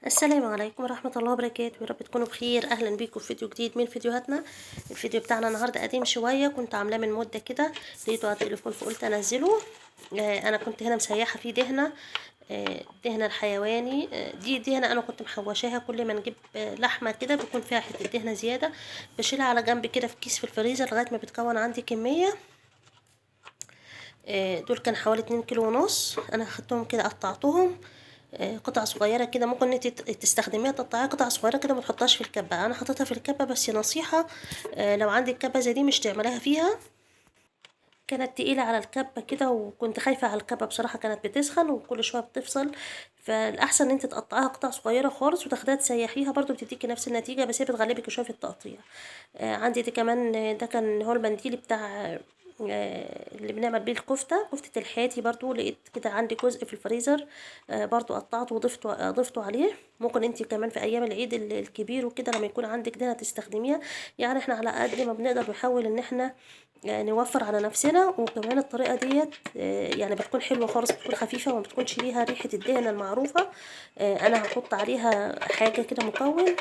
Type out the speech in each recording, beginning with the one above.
السلام عليكم ورحمة الله وبركاته. يا رب تكونوا بخير. اهلا بيكم في فيديو جديد من فيديوهاتنا. الفيديو بتاعنا النهارده قديم شوية، كنت عاملاه من مده كده، لقيته على التليفون فقلت انزله. انا كنت هنا مسيحه فيه دهنه، الدهنه الحيواني. دي دهنه انا كنت محوشاها، كل ما نجيب لحمه كده بيكون فيها حتة دهنه زيادة بشيلها على جنب كده في كيس في الفريزر لغاية ما بتكون عندي كمية. دول كان حوالي 2.5 كيلو، انا اخدتهم كده قطعتهم قطع صغيرة كده. ممكن انت تستخدميها تقطعيها قطع صغيرة كده، ما تحطهاش في الكبه. انا حطيتها في الكبه، بس نصيحة لو عندك كبه زي دي مش تعمليها فيها. كانت تقيلة على الكبه كده، وكنت خايفة على الكبه بصراحة، كانت بتسخن وكل شوية بتفصل. فالاحسن ان انت تقطعيها قطع صغيرة خالص وتاخديها تسيحيها، برضو بتديكي نفس النتيجة، بس هي بتغلبك شوية في التقطيع. عندي دي كمان، ده كان هو المنديل بتاع اللي بنعمل بيه الكفتة، كفته الحاتي. برضو لقيت كده عندي جزء في الفريزر، برضو قطعته وضفته ضفته عليه. ممكن انت كمان في ايام العيد الكبير وكده لما يكون عندك دهنه تستخدميها. يعني احنا على قد ما بنقدر نحاول ان احنا نوفر على نفسنا، وكمان الطريقة ديت يعني بتكون حلوة خالص، بتكون خفيفة وما بتكونش ليها ريحه الدهنه المعروفة. انا هحط عليها حاجة كده مكون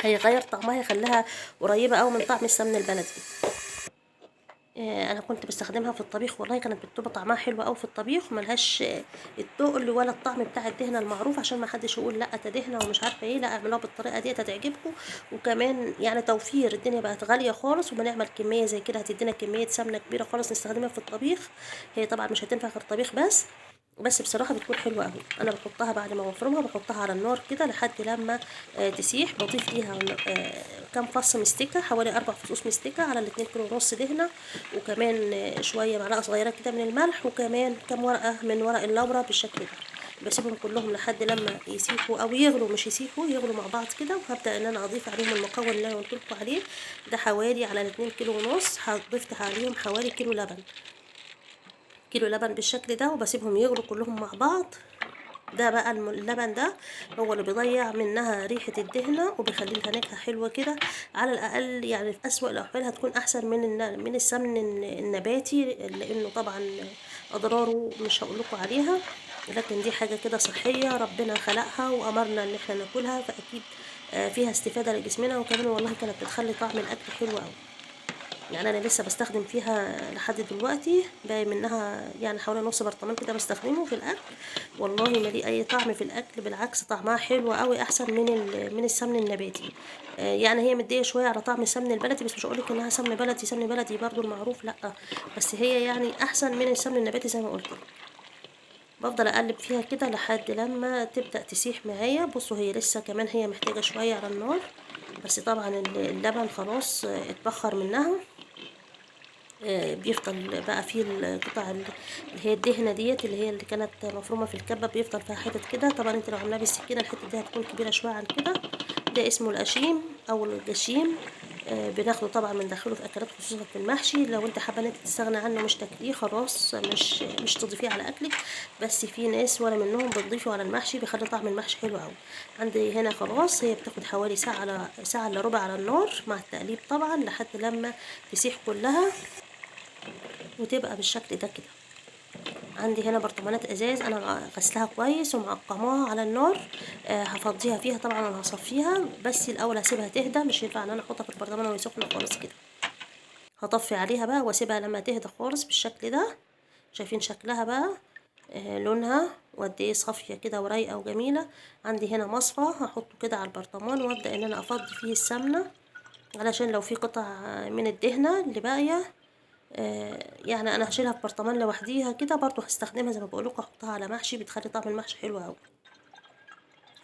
هيغير طعمها، يخليها قريبه قوي من طعم السمن البلدي. انا كنت بستخدمها في الطبيخ، والله كانت بتبقى طعمها حلو قوي في الطبيخ، وملهاش التقل ولا الطعم بتاع الدهنه المعروف، عشان ما حدش يقول لا ده دهنه ومش عارفه ايه. لا، اعملوها بالطريقة ديت هتعجبكم. وكمان يعني توفير، الدنيا بقت غالية خالص، وبنعمل كمية زي كده هتدينا كمية سمنه كبيرة خالص نستخدمها في الطبيخ. هي طبعا مش هتنفع غير طبيخ بس بصراحة بتكون حلوة قوي. انا بحطها بعد ما بفرمها، بحطها على النار كده لحد لما تسيح. بضيف ليها كام فص مستكه، حوالي 4 فصوص مستكه على 2.5 كيلو دهنه، وكمان شوية معلقه صغيرة كده من الملح، وكمان كام ورقة من ورق اللورة بالشكل ده. بسيبهم كلهم لحد لما يسيحوا او يغلوا، مش يسيحوا، يغلوا مع بعض كده. وهبدا ان انا اضيف عليهم المكون اللي انا قلت لكم عليه ده، حوالي على 2.5 كيلو ضفت عليهم حوالي كيلو لبن، كيلو لبن بالشكل ده، وبسيبهم يغلوا كلهم مع بعض. ده بقى اللبن ده هو اللي بيضيع منها ريحة الدهنة وبيخلي لها نكهة حلوة كده. على الأقل يعني في أسوأ الأحوال هتكون أحسن من السمن النباتي، لأنه طبعا أضراره مش هقول لكم عليها، لكن دي حاجة كده صحية ربنا خلقها وأمرنا إن احنا ناكلها، فأكيد فيها استفادة لجسمنا. وكمان والله كانت بتخلي طعم الأكل حلو أوي. يعني انا لسه بستخدم فيها لحد دلوقتي، باقي منها يعني حوالي نص برطمان كده بستخدمه في الاكل، والله ما ليه اي طعم في الاكل، بالعكس طعمها حلو قوي، احسن من السمن النباتي. يعني هي مديه شوية على طعم السمن البلدي، بس مش هقولك انها سمن بلدي، سمن بلدي برضو المعروف، لا، بس هي يعني احسن من السمن النباتي زي ما قلت لك. بفضل اقلب فيها كده لحد لما تبدا تسيح معايا. بصوا هي لسه كمان هي محتاجه شوية على النار، بس طبعا اللبن خلاص اتبخر منها. بيفضل بقى فيه القطع اللي هي الدهنه ديت اللي هي اللي كانت مفرومه في الكبه، بيفضل فيها حتت كده. طبعا انت لو عاملاها بالسكينة الحتة دي هتكون كبيرة شوية عن كده. ده اسمه القشيم او الجشيم، بناخده طبعا بندخله في اكلات خصوصا في المحشي. لو انت حابة ان انت تستغنى عنه مش تاكليه خلاص، مش تضيفيه على اكلك، بس في ناس ولا منهم بتضيفه على المحشي، بيخلي طعم المحشي حلو قوي. عندي هنا خلاص هي بتاخد حوالي ساعة الا ربع على النار مع التقليب طبعا لحد لما تسيح كلها وتبقى بالشكل ده كده. عندي هنا برطمانات ازاز انا غسلها كويس ومعقماها على النار، هفضيها فيها طبعا، انا هصفيها، بس الاول هسيبها تهدى، مش ينفع ان انا احطها في البرطمان وهي سخنة خالص كده. هطفي عليها بقى واسيبها لما تهدى خالص بالشكل ده. شايفين شكلها بقى، لونها وقد ايه صافية كده ورايقه وجميلة. عندي هنا مصفى هحطه كده على البرطمان وابدا ان انا افضي فيه السمنة، علشان لو في قطع من الدهنه اللي باقية، يعني انا هشيلها في برطمان لوحديها كده، برضو هستخدمها زي ما بقولكم، احطها على محشي، بتخلي طعم المحشي حلو قوي.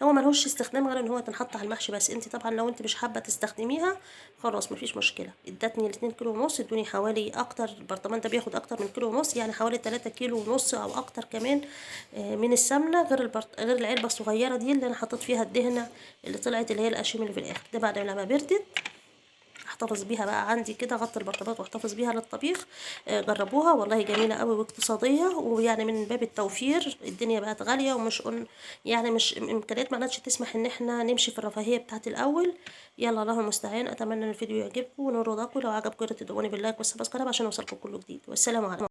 هو ملهوش استخدام غير ان هو تنحط على المحشي بس. انت طبعا لو انت مش حابة تستخدميها خلاص مفيش مشكلة. ادتني 2.5 كيلو، ادوني حوالي اكتر، البرطمان ده بياخد اكتر من كيلو ونص، يعني حوالي 3.5 كيلو او اكتر كمان من السمنة، غير غير العلبة الصغيرة دي اللي انا حطيت فيها الدهنه اللي طلعت اللي هي القشيم اللي في الاخر ده. بعد لما بردت احتفظ بيها بقى عندي كده، غطي البرطمانات واحتفظ بيها للطبيخ. جربوها والله جميلة قوي واقتصادية، ويعني من باب التوفير. الدنيا بقت غالية ومش يعني مش امكانيات ما عادش تسمح ان احنا نمشي في الرفاهية بتاعت الاول. يلا الله المستعان. اتمنى ان الفيديو يعجبكم ونور رضاكم. لو عجبكم يا ريت تدعوني بال like وال subscribe عشان اوصلكم كله جديد. والسلام عليكم.